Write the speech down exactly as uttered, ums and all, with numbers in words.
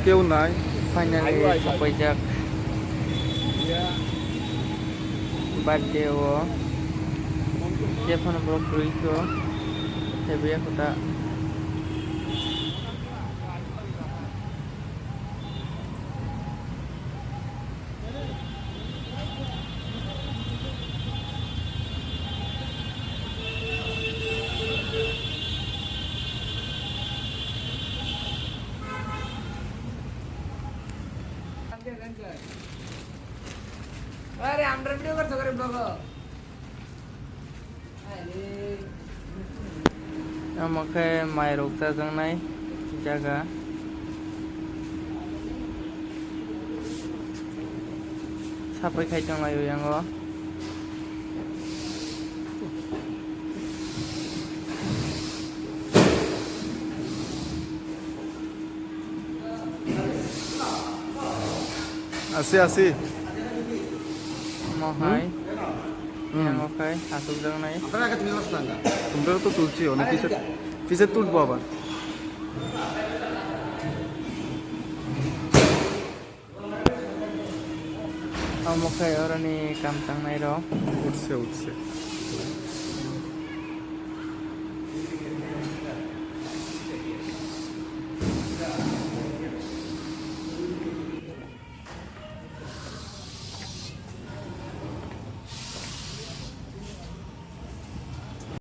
Keu nai. Finally, sopaijak birthday o. Khe phano borok kwrwi kho. Khe buya kho ta. Are, amra video kar thokare vlog. Omo khe mairok chajaknai jaga. Sapai khai tonglaio yango. Asi, asi. Mohai. Hmm? Yang okai, asuk jang nai. আপনারা আগে তুলে আসতেন না। তোমরা তো তুলছি, অনেক পিছে, পিছে তুলবো আবার। Omo khe oroni kam tangnai rok. উঠছে, উঠছে।